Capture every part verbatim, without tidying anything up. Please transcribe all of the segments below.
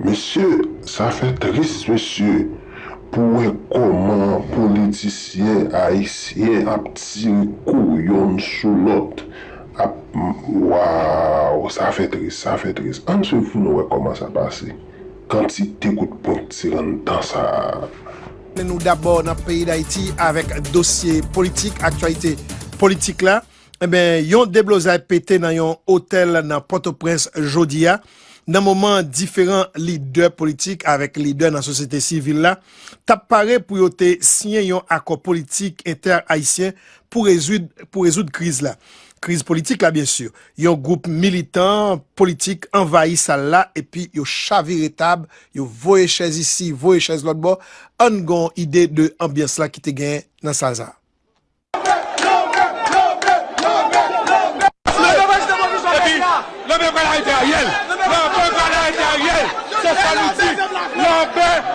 Mesye, sa fè tris, mesye, pou wè kòman politisyen ayisyen ap tire kou yonn sou lòt, ap, waw, sa fè tris, sa fè tris. Ann swiv pou nou wè kòman sa pase. Kantite kout pwen k tire anndan sa a. Nou dabò nan peyi Dayiti avèk dosye politik, aktyalite politik la. Enben, yon deblozay pete nan yon otèl nan Pòtoprens jodi a, nan moman diferan lidè politik avèk lidè nan sosyete sivil la t ap pare pou yo te siyen yon akò politik entè-ayisyen pou rezoud, pou rezoud kriz la. Kriz politik la, byen si. Yon gwoup militan politik anvayi sal la epi yo chavire tab, yo voye chèz isi, voye chèz lòt bò. Ann gen yon ide de anbyans la ki te genyen nan sal sa a. Epi, lanmè pral arete Ariel. Lanmè pral arete Ariel. Se sa nou di. Lanmè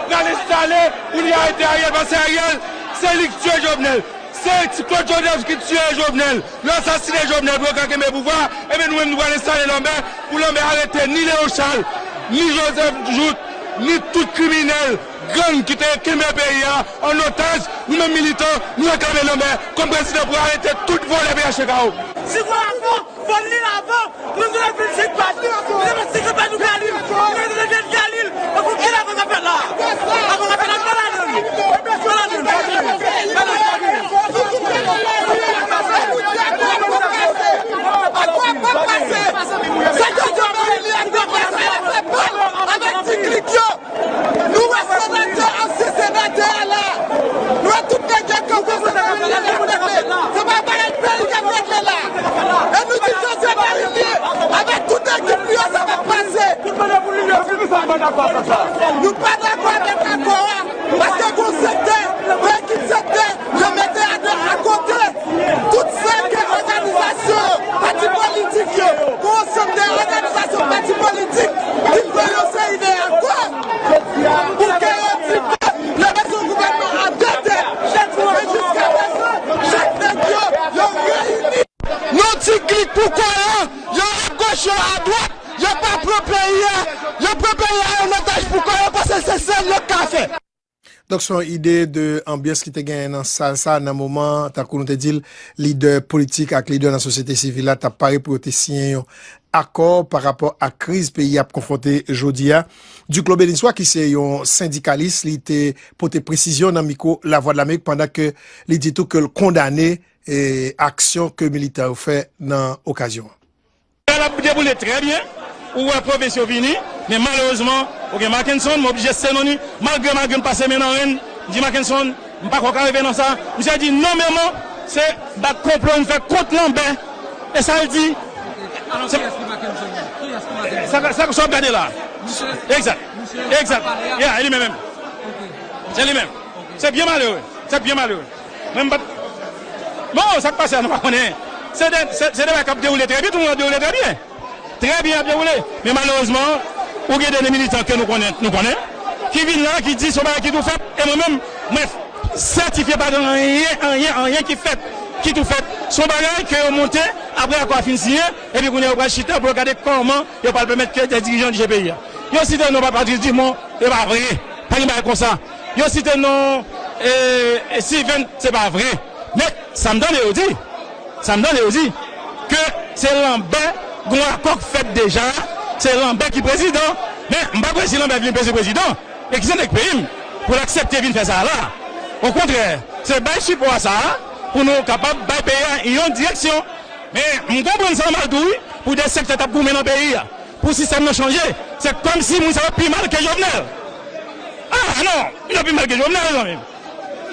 pral enstale pou li arete Ariel. Paske Ariel, se li k tiye Jovenel. Se Claude Joseph ki tiye Jovenel. Yo asasinen Jovenel pou yo ka kenbe pouvwa. Ebyen, nou menm, nou pral enstale lanmè pou lanmè arete ni Léon Charles, ni Joseph Jouthe, ni tout kriminèl, gang ki te kenbe peyi a an otaj. Nou menm militan, nou reklame lanmè kòm prezidan pou arete tout vòlè P H T K yo. Si w avan, fò l li l avan. Nou vle vin sik pa nou. Nou vle sik pa nou Galil. Nou vle vin Galil. Epi ki la konn ap fè la? La konn ap fè la nan ladan. Nan ladan. Sa k ap pase? Sa k ap pase? Avèk ti klik yo. Nou wè senatè, ansyen senatè a la. Nou wè tout nèg yo kanpe, se pa bagay peyi k ap regle la. E nou di Joseph Martelly avèk tout ekip li yo sa p ap pase. Nou pa dakò avèk akò a, paske gon sektè, yon ekip sektè, yo mete akote. Tout sa ke òganizasyon, pati politik yo, gon ansanm de òganizasyon, pati politik ki pran yon seri de akò pou ke yo di ke lè bezwen gouvènman an de tèt, men jiskaprezan, chak nèg yo, yo reyini. Nou ti klik pou kò yo, yo agoch, yo adwat, yo pa pran peyi a, yo pran peyi a an otaj pou kò yo, paske se sèl yo k ka fè. Donk, se yon ide de anbyans ki te genyen nan sal sa a nan moman, tankou nou te di l, lidè politik ak lidè nan sosyete sivil la t ap pare pou yo te siyen yon akò pa rapò ak kriz peyi a ap konfwonte jodi a. Duclos Benissoit, ki se yon sendikalis, li te pote presizyon nan mikwo Lavwadlamerik pandan ke li di tou ke l kondane e aksyon ke militan yo fè nan okazyon an. L ap dewoule trè byen. Ou wè pwovens yo vini, men malerezman, ou gen Mackenson, m oblije senonim, malgre, malgre m pase men nan renn, m di Mackenson, m pa kwè w ka rive nan sa. Misye di non, men se bat konplo m fè kont Lanbè. E sa l di. Se sa, sa, sa w ap gade la. Egzak. Egzak. Ya, e li menm menm. Se li menm. Se byen malere. Se byen malere. Mwen m pa t. Bon, sa k pase a, nou pa konnen. Se de, se, se de bagay k ap dewoule trè byen, tout moun ap dewoule trè byen. Trè byen ap dewoule. Men malerezman, ou gen de militan ke nou konnen, nou konnen, ki vin la, ki di se yon bagay ki tou fèt. E mwen menm, mwen sètifye pa gen anyen, anyen, anyen ki fèt, ki tou fèt. Se yon bagay ke yo monte, apre akò a fin siyen, epi kounye a yo pral chita pou yo gade kòman yo pral pèmèt ke de dirijan dirije peyi a. Yo site non pa Patrice Dumont, e pa vre. Pa gen bagay konsa. Yo site non e, e Steven, se pa vre. Men, sa m tande yo di, sa m tande yo di, ke se Lanbè, gon akò k fèt deja, se Lanbè ki prezidan. Men, m pa kwè si Lanbè vin prezidan, e ki se nèg peyi m, pou l aksepte vin fè sa a la. Okontrè, se bay sipò a sa a, pou nou kapab bay peyi a yon direksyon. Men, m konprann sa mal tou wi, pou de sektè t ap goumen nan peyi a, pou sistèm nan chanje. Se kòmsi moun sa yo pi mal ke Jovenel. Ah non, yo pi mal ke Jovenel, mezanmi.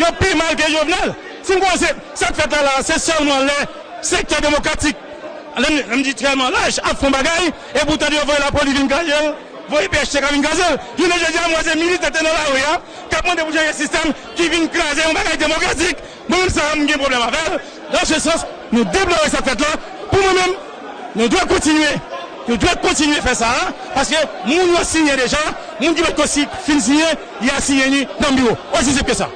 Yo pi mal ke Jovenel. Si m kòmanse, sa k fèt la la, se sèlman lè sektè demokratik, lè m, lè m di tèlman laj, ap fè yon bagay, epi w tande yo voye lapolis vin kraze l, voye P H T K vin kraze l. Jounen jodi a, m wè se militè te nan lari a, k ap mande pou chanje sistèm, ki vin kraze yon bagay demokratik. Mwen menm sa a, m gen pwoblèm avè l. Dans ce sens, nou deplore sa k fèt la. Pou mwen menm, nou dwe kontinye. Nou dwe kontinye fè sa a, paske moun yo siyen deja, moun ki potko si, fin siyen, y a siyen li nan biwo. Osi senp ke sa.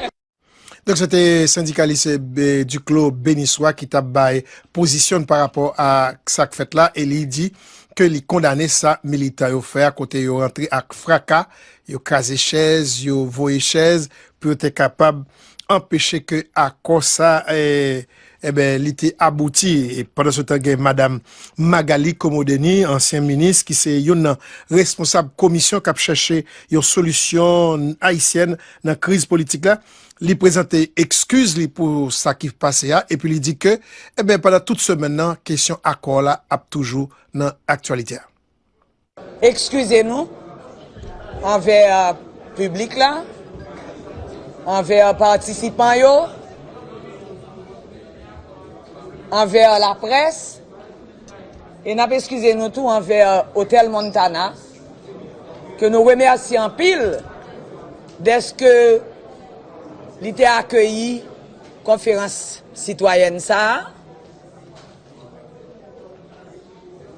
Donk, se te sendikalis, eh, Duclos Benissoit ki t ap bay pozisyon l pa rapò a sa k fèt la, e li di ke li kondane sa militan yo fè a, kote yo rantre ak fraka, yo kraze chèz, yo voye chèz, pou yo te kapab anpeche ke akò sa, eh, eben, li te abouti. E pandan se tan, gen Madanm Magalie Comodeni, ansyen minis, ki se youn nan responsab komisyon k ap chèche yon solisyon ayisyèn nan kriz politik la. Li prezante ekskiz li pou sa ki pase a, epi li di ke, eben, pandan tout semèn nan, kesyon akò la ap toujou nan aktyalite a. Ekskize nou anvè piblik la, anvè patisipan yo, anvè laprès, e n ap ekskize nou tou anvè Otèl Montana, ke nou remèsye anpil dèske li te akeyi konferans sitwayèn sa a.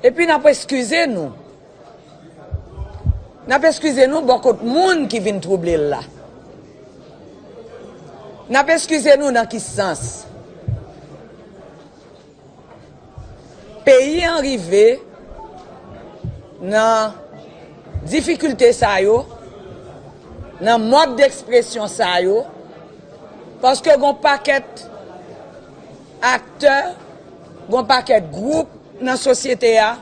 Epi n ap eskize nou. N ap eskize nou bò kot moun ki vin twouble l la. N ap eskize nou nan ki sans? Peyi an rive nan difikilte sa yo, nan mòd dekspresyon sa yo, paske gon pakèt aktè, gon pakèt gwoup nan sosyete a,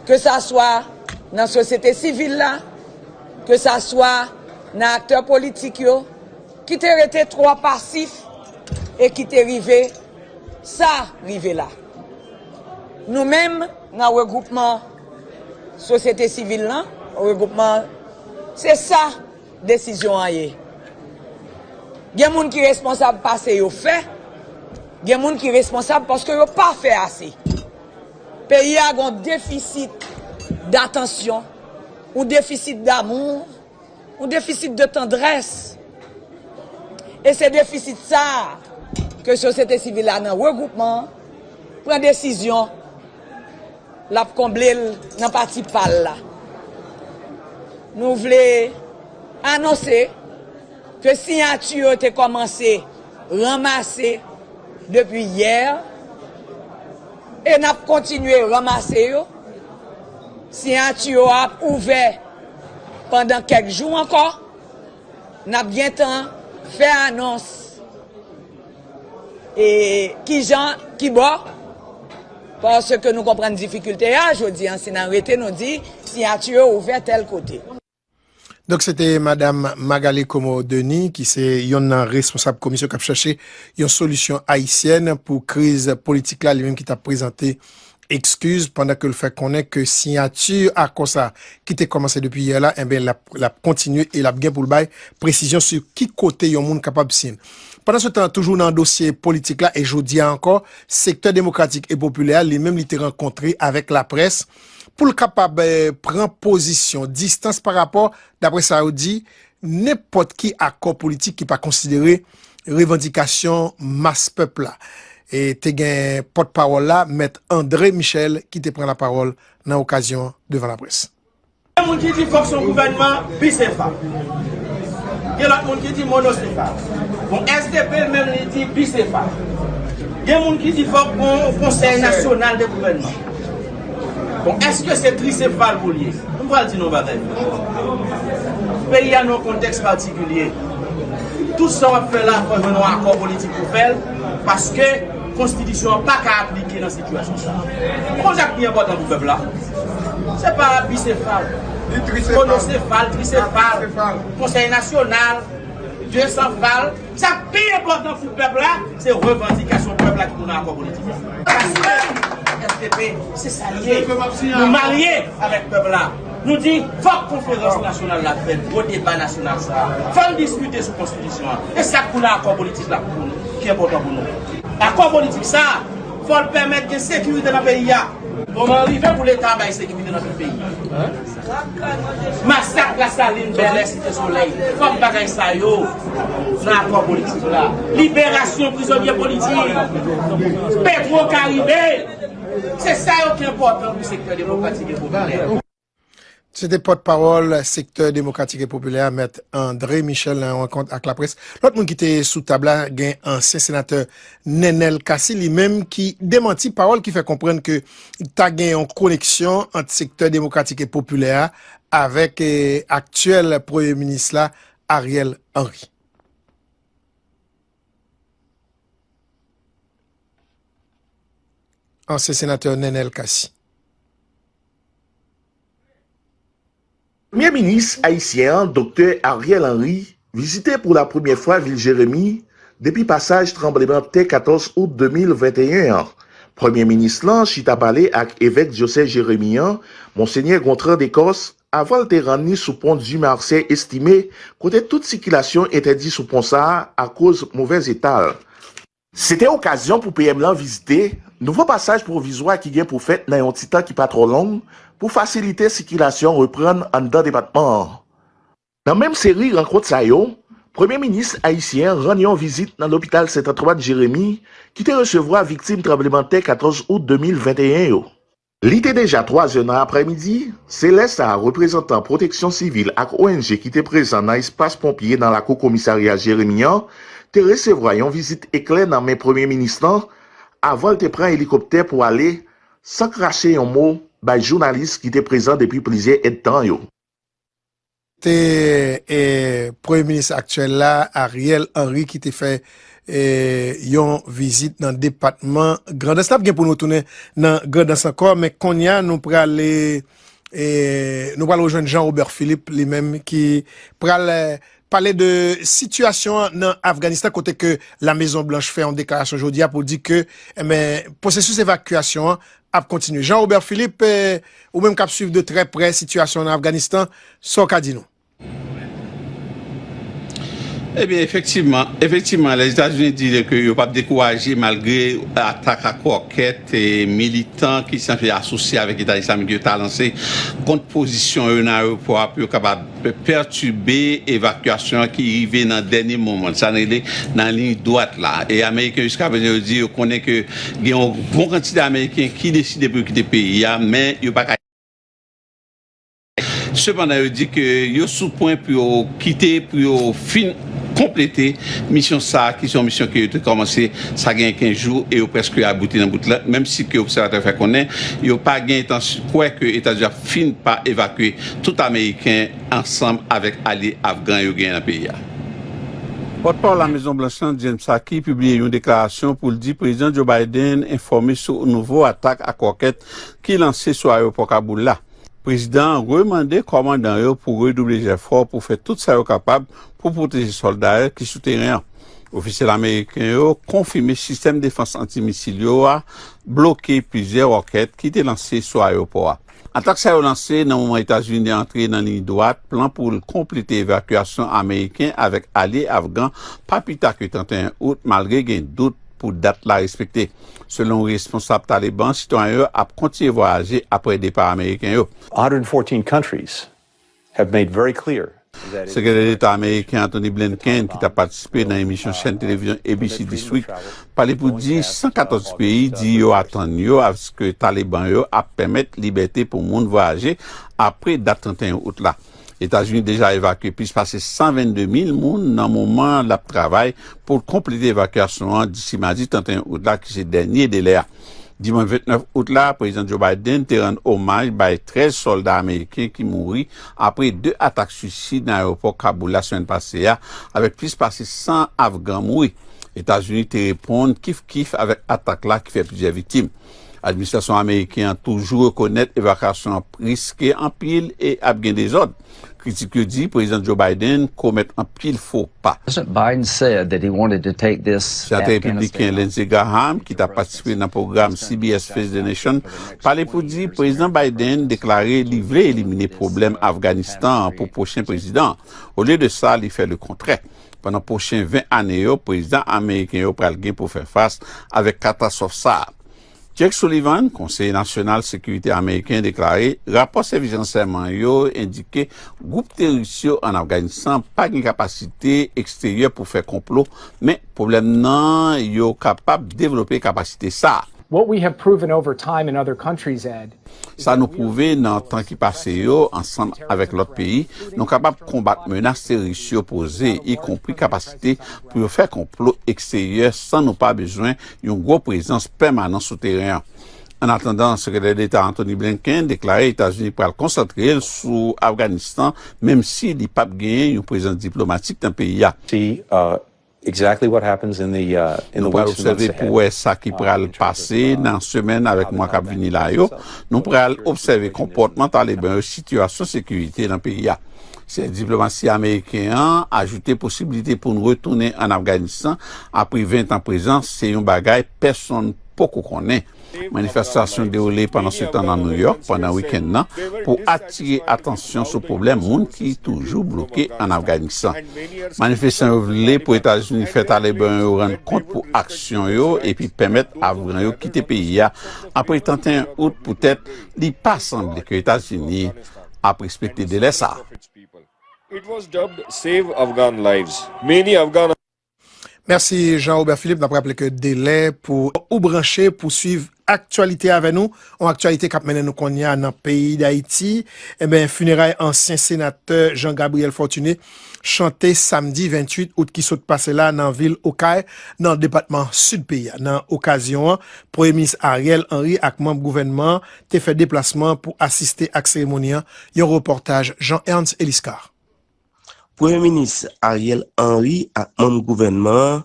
ke sa swa nan sosyete sivil la, ke sa swa nan aktè politik yo, ki te rete twò pasif e ki te rive sa rive la. Nou menm, nan regwoupman sosyete sivil lan, regwoupman, se sa desizyon an ye. Gen moun ki responsab paske yo fè, gen moun ki responsab paske yo pa fè ase. Peyi a gen yon defisit datansyon, yon defisit damou, yon defisit de tandrès. E se defisit sa a ke sosyete sivil la nan regwoupman an pran desizyon l ap konble l nan pati pa l la. Nou vle anonse ke siyati yo te kòmanse ranmase depi yè, e n ap kontinye ranmase yo. Siyati yo ap ouvè pandan kèk jou ankò. N ap gentan fè anons e kijan, kibò, paske nou konprann difikilte a. Jodi a, si n arete, nou di siyati yo ouvè tèl kote. Donk, se te Madanm Magalie Comodeni, ki se yonn nan responsab komisyon k ap chèche yon solisyon ayisyèn pou kriz politik la, li menm ki t ap prezante ekskiz pandan ke l fè konnen ke siyati akò sa ki te kòmanse depi yè la, enben, l ap, l ap kontinye e l ap gen pou l bay presizyon sou ki kote yon moun kapab siyen. Pandan se tan, toujou nan dosye politik la, e jodi a ankò, sektè demokratik e popilè a, li menm, li te rankontre avèk laprès pou l kapab, eh, pran pozisyon, distans pa rapò, daprè sa yo di, nenpòt ki akò politik ki pa konsidere revandikasyon mas pèp la. E te gen pòtpawòl la, Mèt André Michel, ki te pran lapawòl nan okazyon an devan laprès. Gen moun ki di fòk se yon gouvènman bisefal. Gen lòt moun ki di monosefal. Bon, S D P menm li di bisefal. Gen moun ki di fòk gon yon konsèy nasyonal de gouvènman. Bon, èske se trisefal pou l ye? M pral di nou yon bagay. Peyi a nan yon kontèks patikilye. Tout sa w ap fè la, fò jwenn yon akò politik pou fè l, paske konstitisyon an pa ka aplike nan sitiyasyon sa a. Gon zak pi enpòtan pou pèp la. Se pa bisefal, monosefal, trisefal, konsèy nasyonal, desefal. Sa k pi enpòtan pou pèp la, se revandikasyon pèp la ki pou nan akò politik la. Paske S D P, se sa l ye. Nou marye avèk pèp la. Nou di, fòk konferans nasyonal la fèt, gwo deba nasyonal sa a. Fò n diskite sou konstitisyon an. E sa k pou nan akò politik la pou nou, ki enpòtan pou nou. Akò politik sa a, fò l pèmèt gen sekirite nan peyi a. Kòman rive pou Leta bay sekirite nan tout peyi? Masak Lasalin, Bèlè, Site Solèy, fòk bagay sa yo nan akò politik la. Liberasyon prizonye politik. Petwo Karibe. Se sa yo ki enpòtan pou sektè demokratik e popilè. Se te pòtpawòl sektè demokratik e popilè a, Mèt André Michel, nan yon rankont ak laprès. Lòt moun ki te sou tab la, gen ansyen senatè Nenel Cassy, li menm ki demanti pawòl ki fè konprann ke ta gen yon koneksyon ant sektè demokratik e popilè a avèk, eh, aktyèl premye minis la, Ariel Henry. Ansyen senatè Nenel Cassy. Premye minis ayisyen an, Doktè Ariel Henry, vizite pou la premyè fwa vil Jeremi depi pasaj tranblemanntè katòz out de mil venteyen an. Premye minis lan chita pale ak evèk dyosèz Jeremi an, Monsenyè Gontran Decos, avan l te rann li sou pon Dumarsais Estimé, kote tout sikilasyon entèdi sou pon sa a akoz movèz eta l. Se te okazyon pou P M lan vizite nouvo pasaj pwovizwa ki gen pou fèt nan yon ti tan ki pa twò long pou fasilite sikilasyon reprann anndan depatman an. Nan menm seri rankont sa yo, Premye minis ayisyen an rann yon vizit nan lopital Sent Antwàn Jeremi ki te resevwa viktim tranblemanntè katòz out de mil venteyen yo. Li te deja twazè nan aprèmidi, se lè sa a reprezantan pwoteksyon sivil ak O N G ki te prezan nan espas ponpye nan lakou komisarya Jeremi an te resevwa yon vizit eklè nan men premye minis lan avan l te pran elikoptè pou ale san krache yon mo bay jounalis ki te prezan depi plizyè èdtan yo. Te, eh, premye minis aktyèl la, Ariel Henry, ki te fè, eh, yon vizit nan depatman Grandans. N ap gen pou nou tounen nan Grandans ankò, men kounye a, nou pral, eh, nou pral rejwenn Jean Robert Philippe, li menm, ki pral, eh, pale de sitiyasyon an nan Afganistan, kote ke La Mezon Blanch fè yon deklarasyon jodi a pou di ke, enben, pwosesis evakyasyon an ap kontinye. Jean Robert Philippe, eh, ou menm k ap swiv de trè prè sitiyasyon an nan Afganistan, sa w ka di nou? Ebyen, efektivman, efektivman, Lèzetazini di ke yo p ap dekouraje malgre atak ak wòkèt e militan ki sanble asosye avèk Eta Islamik yo ta lanse kont pozisyon yo nan ayewopò a pou yo kapab pètibe evakyasyon an ki rive nan dènye moman. Sa n rele nan liy dwat la. E Ameriken jiskaprezan yo di yo konnen ke gen yon bon kantite Ameriken ki deside pou yo kite peyi a, men yo pa ka Sepandan, yo di ke yo sou pwen pou yo kite, pou yo fin konplete misyon sa a, ki se yon misyon ke yo te kòmanse sa gen kenz jou e yo prèske abouti nan bout la, menm si ke obsèvatè fè konnen yo pa gen entansyon kwè ke Etazini ap fin pa evakye tout Ameriken ansanm avèk alye afgan yo genyen nan peyi a. Pòtpawòl Lamezon Blanch lan, Jen Psaki, pibliye yon deklarasyon pou l di Prezidan Joe Biden enfòme sou nouvo atak ak wòkèt ki lanse sou ayewopò Kaboul la. Prezidan an remande kòmandan yo pou redouble jèfò pou fè tout sa yo kapab pou pwoteje sòlda yo ki sou teren an. Ofisyèl ameriken yo konfime sistèm defans antimisil yo a bloke plizyè wòkèt ki te lanse sou ayewopò a. Atak sa yo lanse nan moman Etazini antre nan liy dwat plan pou l konplete evakyasyon ameriken avèk alye afgan pa pita ke trannteyen out, malgre gen dout pou dat la respekte. Selon responsab Taliban, sitwayen yo ap kontinye vwayaje apre depa ameriken yo. Sekretè Deta ameriken Antony Blinken, ki t ap patisipe nan emisyon chèn televizyon A B C This Week, pale pou di san katòz peyi di yo atann yo aske Taliban yo ap pèmèt libète pou moun vwayaje apre dat trannteyen out la. Etazini deja evakye plis pase san vennde mil moun nan moman l ap travay pou l konplete evakyasyon an disi madi trannteyen out la, ki se dènye delè a. Dimanch vennèf out la, Prezidan Joe Biden te rann omaj bay trèz sòlda ameriken ki mouri apre de atak suisid nan ayewopò Kaboul la semèn pase a, avèk plis pase san Afgan mouri. Etazini te reponn kif kif avèk atak la ki fè plizyè viktim. Administrasyon ameriken an toujou rekonèt evakyasyon an riske anpil e ap gen dezòd. Kritik yo di Prezidan Joe Biden komèt anpil fo pa. Senatè Repibliken Lindsey Graham, ki t ap patisipe nan pwogram C B S Face the Nation, pale pou di Prezidan Biden deklare li vle elimine pwoblèm Afganistan an pou pwochen prezidan an. Olye de sa, li fè lekontrè. Pandan pwochen ven ane yo, prezidan ameriken yo pral gen pou fè fas avèk katastwòf sa a. Jake Sullivan, konseye nasyonal sekirite ameriken, deklare rapò sèvis ransèyman yo endike gwoup teworis yo ann Afganistan pa gen kapasite eksteryè pou fè konplo, men pwoblèm nan yo kapab devlope kapasite sa a. What we have proven over time in other countries, Ed, Sa nou pwouve nan tan ki pase yo, ansanm avèk lòt peyi, nou kapab konbat menas teworis yo poze, ikonpri kapasite pou yo fè konplo eksteryè san nou pa bezwen yon gwo prezans pèmanan sou teren an. Annatandan, Sekretè Deta Antony Blinken deklare Etazini pral konsantre l sou Afganistan, menm si li p ap genyen yon prezans diplomatik nan peyi a. see uh, exactly what happens in the uh, in the Nou pral weeks and months obsève ahead. Pou wè sa ki pral pase nan semèn avèk mwa k ap vini la yo. Nou pral obsève konpòtman Taliban yo, sitiyasyon sekirite nan peyi a. Chèf diplomasi ameriken an ajoute posibilite pou n retounen ann Afganistan apre ven tan prezans se yon bagay pèsonn poko konnen. Manifestasyon dewoule pandan se tan nan New York pandan wikenn nan pou atire atansyon sou pwoblèm moun ki toujou bloke ann Afganistan. Manifestan yo vle pou Etazini fè Taliban yo rann kont pou aksyon yo epi pèmèt Afgan yo kite peyi a apre trannteyen out poutèt li pa sanble ke Etazini ap respekte delè sa a. It was dubbed Save Afghan Lives. Many Afghan Mèsi Jean Robert Philippe. N ap raple ke delè pou ou branche pou swiv aktyalite avè nou, yon aktyalite k ap mennen nou kounye a nan peyi Dayiti. Enben, fineray ansyen senatè Jean Gabriel Fortuné chante samdi venntuit out ki sot pase la nan vil Okay, nan depatman Sid peyi a. Nan okazyon an, Premye Minis Ariel Henry ak manm gouvènman an te fè deplasman pou asiste ak seremoni an. Yon repòtaj Jean Ernst Eliscar. Premye Minis Ariel Henry ak manm gouvènman an,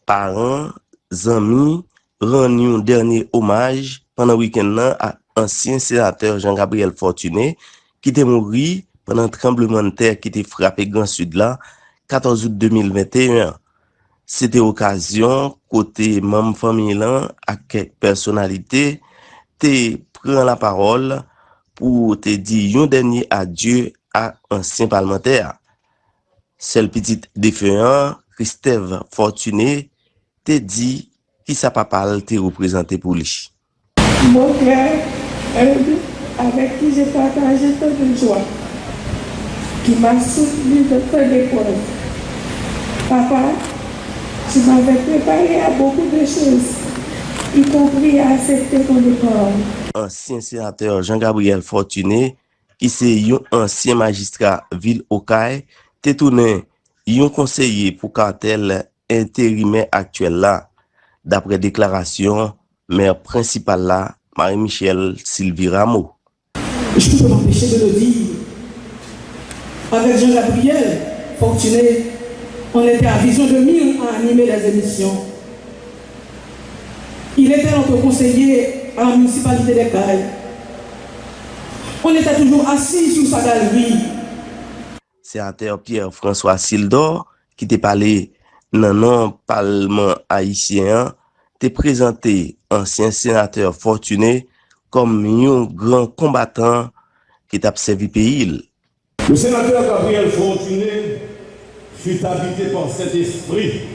paran, zanmi, rann yon dènye omaj pandan wikenn nan a ansyen senatè Jean Gabriel Fortuné ki te mouri pandan tranblemanntè ki te frape Gran Sid la katòz out de mil venteyen an. Se te okazyon kote manm fanmi lan ak kèk pèsonalite te pran lapawòl pou te di yon dènye adye a ansyen palmantè a. Sèl pitit defen an, Christève Fortuné, te di kisa papa l te reprezante pou li. Mon frère Ed, avec qui j'ai partagé tant de joie, qui m'a soutenu dans tant d'épreuves. Papa, tu m'avais préparé à beaucoup de choses, y compris à accepter ton départ. Ansyen senatè Jean Gabriel Fortuné, ki se yon ansyen majistra vil Okay, te tounen yon konseye pou katèl enterimè aktyèl la, daprè deklarasyon mè prensipal la, Marie Michelle Sylvie Rameau. Je ne peux m'empêcher de le dire. Avec Jean-Gabriel Fortuné, on était à Vision deux mille à animer des émissions. Il était notre conseiller à la municipalité des Cayes. On était toujours assis sur sa galerie. Senatè Pierre François Sildor, ki te pale nan non Palman ayisyen an, te prezante ansyen senatè Fortuné kòm yon gran konbatan ki t ap sèvi peyi l. Le sénateur Gabriel Fortuné fut habité par cet esprit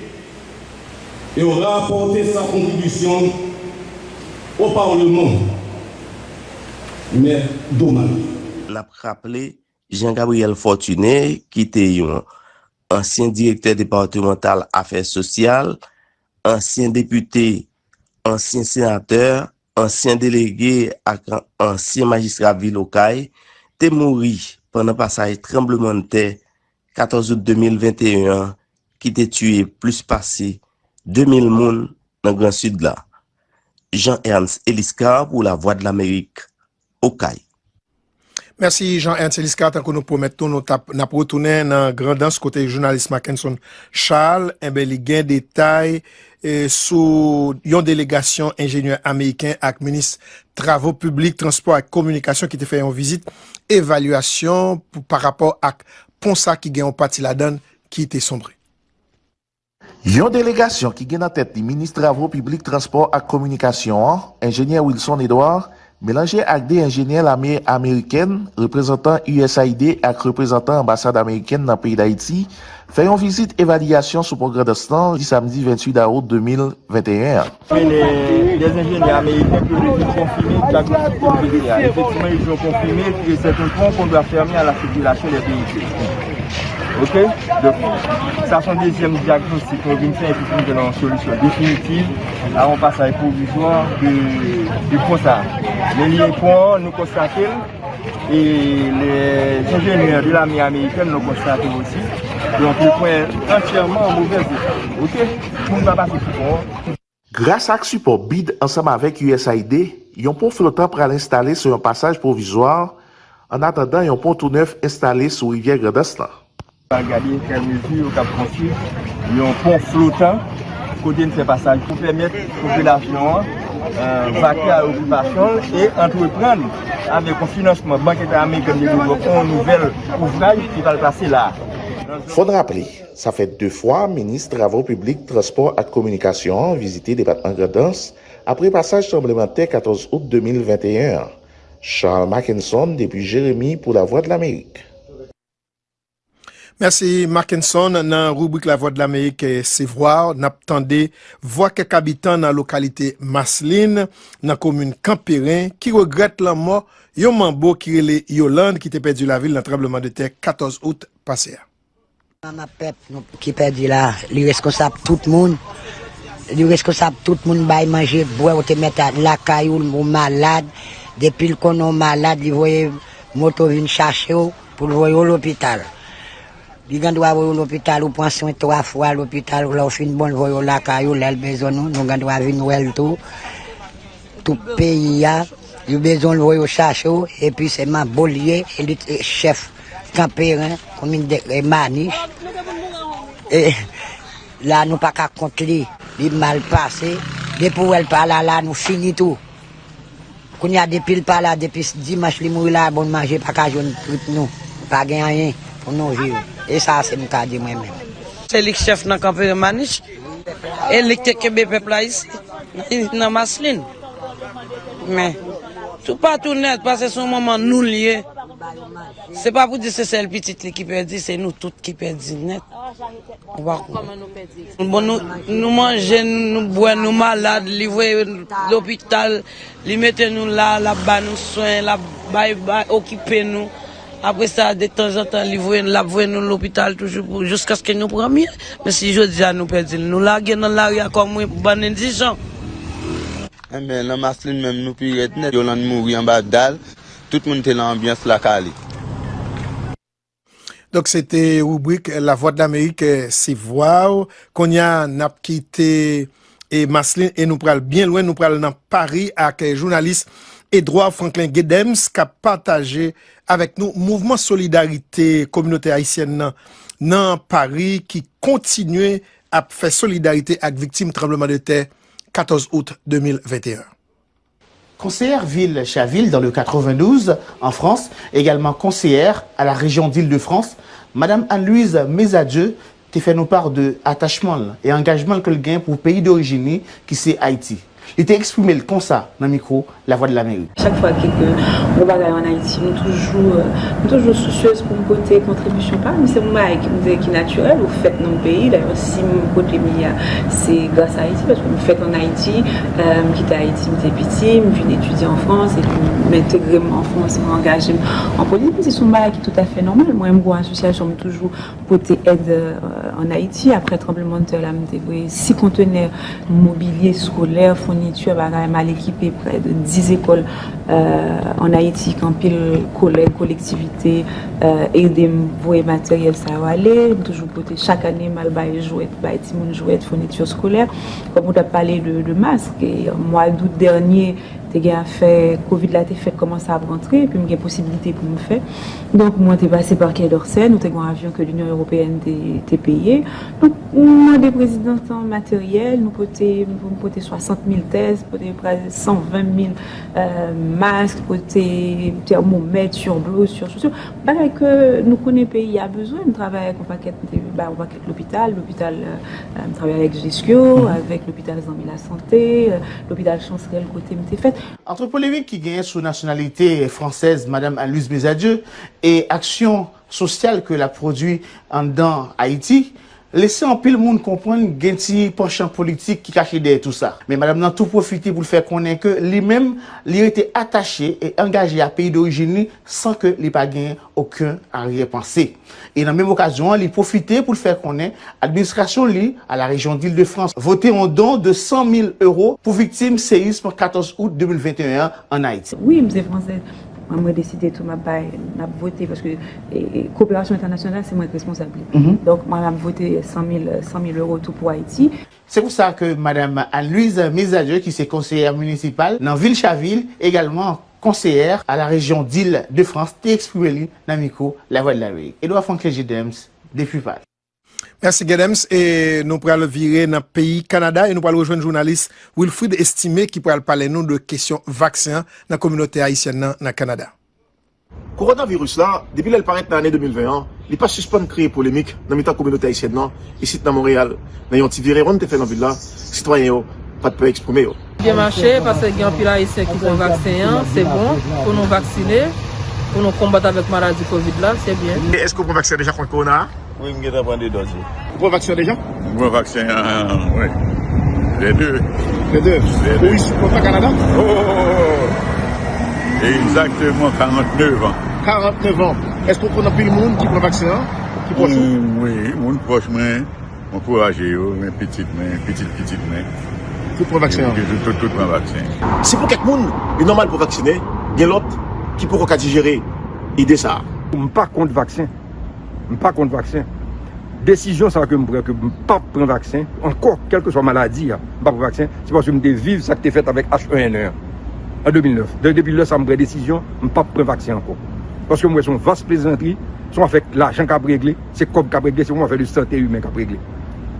et aura apporté sa contribution au Parlement. Mais dommage. N ap raple, Jean Gabriel Fortuné, ki te yon ansyen direktè depatmantal afè sosyal, ansyen depite, ansyen senatè, ansyen delege ak ansyen majistra vil Okay, te mouri pandan pasaj tranblemanntè katòz out de mil venteyen an ki te tiye plis pase de mil moun nan Gran Sid la. Jean Ernst Eliscar pou Lavwadlamerik, Okay. Mèsi Jean Ernst Eliscar. Tankou nou pwomèt nou, nou t ap, n ap retounen nan Grandans kote jounalis Mackenson Charles, enben, li gen detay eh, sou yon delegasyon enjenyè ameriken ak minis travo piblik, transpò ak kominikasyon ki te fè yon vizit evalyasyon pou, pa rapò ak pon sa ki gen yon pati ladan l ki te sonbre. Yon delegasyon ki gen nan tèt li minis travo piblik, transpò ak kominikasyon an, enjenyè Wilson Edouard, melanje ak de enjenyè lame amerikèn, reprezantan U S A I D ak reprezantan anbasad amerikèn nan peyi Dayiti, fè yon vizit evalyasyon sou pon Grandans lan, di samdi venntuit dawout de mil venteyen an. Mennen des enjenyè ameriken pou yo vin konfime diagnostik ke nou te fè a. Efektivman, yo konfime ke c'est un pont qu'on doit fermer à la circulation des véhicules. Ok? Donk, sa se yon dezyèm dyagnostik nou vin fè epi pou nou jwenn yon solisyon definitiv a yon pasaj pwovizwa de, de pon sa a. Men li pon an, nou konstate l, e les ingénieurs de l'armée américaine l'ont constaté aussi. Donk, le pon est entièrement en mauvais état. Ok? Moun pa pase sou pon an. Gras ak sipò bid ansanm avèk U S A I D, yon pon flotan pral enstale sou yon pasaj pwovizwa, annatandan yon pon tou nèf enstale sou rivyè Grandans lan. Pral gade kèl mezi yo k ap konstwi yon pon flotan kote n fè pasaj pou pèmèt popilasyon an, euh, vake a okipasyon l e antreprann avèk yon finansman Bank Entèamerikèn de Devlopman yon nouvèl ouvraj ki pral pase la a. Fò n raple, sa fè de fwa minis Travo Piblik, Transpò ak Kominikasyon an vizite depatman Grandans apre pasaj tranblemanntè katòz out de mil venteyen an. Charles Mackenson depi Jeremi pou Lavwadlamerik. Mèsi, Mackenson. Nan ribrik Lavwadlamerik, eh, Se Vwa, n ap tande vwa kèk abitan nan lokalite Maslin, nan komin Kanperen, ki regrèt lanmò yon manbo ki rele Yolande, ki te pèdi lavi l nan tranblemanntè katòz out pase a. Mama pèp nou ki pèdi la, li reskonsab tout moun. Li reskonsab tout moun, bay manje, bwè, ou te mèt a lakay ou, ou malad. Depi l konnen w malad, li voye moto vin chache w pou l voye w lopital. Li gen dwa voye w lopital, ou pran swen twa fwa lopital, lè w fin bon, l voye w lakay ou, lè l bezwen nou, nou gen dwa vin wè l tou. Tout peyi a, yo bezwen l voye yo chache w, epi se manbo l ye, e li te chèf Kanperen, komin de, e Manich. E la, nou pa ka kont li, li mal pase. Depi w wè l pa la, la, nou fini tou. Kounye a, depi l pa la, depi dimanch li mouri la, bon manje pa ka jwenn trip nou. Pa gen anyen pou nou viv. E sa, se m ka di mwen menm. Se li k chèf nan Kanperen Manich. E li k te kenbe pèp la isi, nan Maslin. Men, toupatou nèt, paske se yon manman nou l ye. Se pa pou di se sèl pitit li ki pèdi, se nou tout ki pèdi nèt. Ou pa konprann? Bon, nou, nou manje, nou bwè, nou malad, li voye lopital, li mete nou la, l ap ba nou swen, l ap bay, bay, okipe nou. Apre sa, detanzantan, li voye, l ap voye nou lopital toujou pou, jiskaske nou pran mye. Men si jodi a nou pèdi l, nou lage nan lari a kòm bann endijan. Enben, nan Maslin menm, nou pi rèd nèt. Yolande mouri anba dal. Tout moun te nan anbyans lakay li. Donk, se te ribrik Lavwadlamerik, eh, Se Vwa w. Kounye a, n ap kite, eh, Maslin e nou pral byen lwen, nou pral nan Pari ak, eh, jounalis Edouard Franklin Gedems k ap pataje avèk nou mouvman solidarite kominote ayisyèn nan, nan Pari ki kontinye ap fè solidarite ak viktim tranblemanntè katòz out de mil venteyen. Conseillère ville Chaville dans le quatre-vingt-douze en France, également conseillère à la région d'Île-de-France, Madame Anne-Louise Mesadieu te fè nou pa de atachman l e angajman l ke l gen pou peyi dorijin li, ki se Ayiti. Li te eksprime l konsa nan mikwo Lavwadlamerik. Chak fwa ke, ke yon bagay ann Ayiti, nou toujou, euh, nou toujou sousyez pou n pote kontribisyon pa nou. Se yon bagay ki, m te, ki natirèl, ou fèt nan yon peyi. Dayè, si m kote m ye a, se gras a Ayiti, paske m fèt ann Ayiti, euh, m kite Ayiti, m te piti, m vin etidye an Frans, epi m entegre m an Frans, m angaje m an politik. Se yon bagay ki toutafè nòmal. Mwen, m gen yon asosyasyon, m toujou pote èd, euh, ann Ayiti. Apre tranblemanntè la, m te voye sis kontenè mobilye eskolè, founiti, bagay, mal ekipe, prè de dis ekòl, euh, ann Ayiti, ke anpil kolèg, kolektivite, euh, ede m voye materyèl sa yo ale. M toujou pote, chak ane, m al bay jwèt, bay timoun jwèt, founiti eskolè. Kòm ou t ap pale de, de mask, e mwa dout dènye, te gen afè kovid la te fèt kòmanse ap rantre, epi m gen posiblite pou m fè. Donk, mwen te pase pa Quai d'Orsay, nou te gen yon avyon ke Linyon Ewopeyèn te, te peye. Donk, nou mande prezidan an materyèl, nou pote, nou pote swasant mil tès, pote prè san ven mil, euh, mask, pote tèmomèt, sirblo, sirsousi. Bagay ke nou konnen peyi a bezwen. M travay avèk yon pakèt, m te ba yon pakèt lopital, lopital, euh, euh, m travay avèk Jesco, avèk lopital Zanmi Lasante, euh, lopital Chansrèl kote m te fèt. Antre polemik ki genyen sou nasyonalite fransèz Madam Anne-Louise Mesadieu e aksyon sosyal ke l ap pwodui anndan Ayiti, lese anpil moun konprann gen ti panchan politik ki kache dèyè tou sa. Men madanm nan tou pwofite pou l fè konnen ke li menm, li rete atache e angaje a peyi dorijin li san ke li pa gen okenn aryè panse. E nan menm okazyon an, li pwofite pou l fè konnen administrasyon li, à la région d'Île-de-France, vote yon don de san mil euro pou viktim seyism katòz out de mil venteyen an ann Ayiti. Wi, m se fransèz. Mwen, mwen deside tou m ap bay, m ap vote, paske, e, e, koperasyon entènasyonal, se mwen k responsab li. Donk, mwen, m ap vote san mil, san mil euro tou pou Ayiti. Se pou sa ke madanm Anne-Louise Messager, ki se konseyè minisipal nan vil Chaville, egalman konseyè à la région d'Île-de-France, te eksprime li nan mikwo Lavwadlamerik. Edouard Franklin Gedems, depi Paris. Mèsi, Gedems. E nou pral vire nan peyi Kanada e nou pral rejwenn jounalis Wilfrid Estimé ki pral pale nou de kesyon vaksen an nan kominote ayisyèn nan, nan Kanada. Kowonaviris la, depi lè l parèt nan ane de mil ven an, li pa sispann kreye polemik nan mitan kominote ayisyèn nan, isit nan Monreyal. Nan yon ti virewon n te fè nan vil la, sitwayen yo pa t pè eksprime yo. Byen mache, paske gen anpil Ayisyen ki pran vaksen an, se bon pou nou vaksine, pou nou konbat avèk maladi kovid la, se byen. E èske w pran vaksen deja kont kowona a? Wi, m gentan pran de dòz, wi. Ou pran vaksen deja? M pran vaksen an, wi. Lè de. Lè de. Lè de. Ou isit konsa Kanada? Oh, oh, oh, oh. Egzakteman karannnev an. Karannnev an. Èske w konn anpil moun ki pran vaksen an? Ki pwòch ou? Mm, wi, moun pwòch mwen, m ankouraje yo, men pitit mwen, pitit pitit mwen. Tout pran vaksen an? Tout, tout, tout pran vaksen. Si pou kèk moun, li nòmal pou vaksine, gen lòt ki poko ka dijere ide sa a. M pa kont vaksen. M pa kont vaksen. Desizyon sa a ke m pran, ke m p ap pran vaksen ankò, kèlkeswa maladi a, m p ap pran vaksen, se paske m te viv sa k te fèt avèk H un N un an, an de mil nèf. De, depi lè sa a, m pran desizyon, m p ap pran vaksen ankò. Paske m wè se yon vas plezantri, se yon afè lajan k ap regle, se kòb k ap regle, se yon afè de sante imen k ap regle.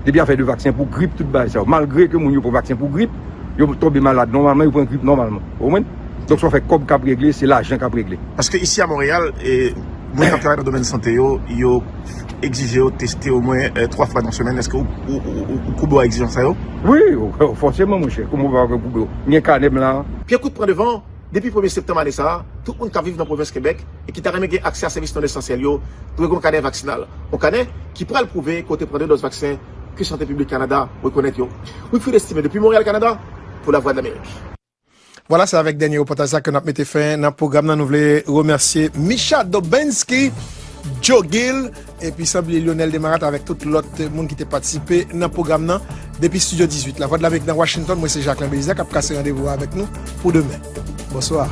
Depi afè de vaksen pou grip, tout bagay sa yo. Malgre ke moun yo pran vaksen pou grip, yo tonbe malad nòmalman, yo pran grip nòmalman. Ou konprann? Donk, se yon afè kòb k ap regle, se lajan k ap regle. Paske isi a Monreyal, e, moun k ap travay nan domèn sante yo, yo egzije yo teste omwen, e, twa fwa nan semèn. Èske ou, ou, ou, ou, ou koube w a egzijans sa yo? Wi, fòseman, monchè. Kòman w pa koube w? M gen kanè m la. Pye kout pran devan, depi premye septanm ane sa a, tout moun k ap viv nan pwovens Kebèk e ki ta renmen gen aksè a sèvis non esansyèl yo, dwe gen yon kanè vaksinal. Yon kanè ki pral pwouve ke w te pran de dòz vaksen ke Sante Piblik Kanada rekonèt yo. Wilfrid Estimé depi Monreyal, Kanada, pou Lavwadlamerik. Vwala, se avèk dènye repòtaj sa ke n ap mete fen nan pwogram nan. Nou vle remèsye Micha Dobenski, Joe Gill, epi san bliye Lionel Desmarattes avèk tout lòt moun ki te patisipe nan pwogram nan. Depi Estidyo dizuit Lavwadlamerik nan Washington, mwen se Jacquelin Belizaire k ap kase randevou a avèk nou pou demen. Bonswa.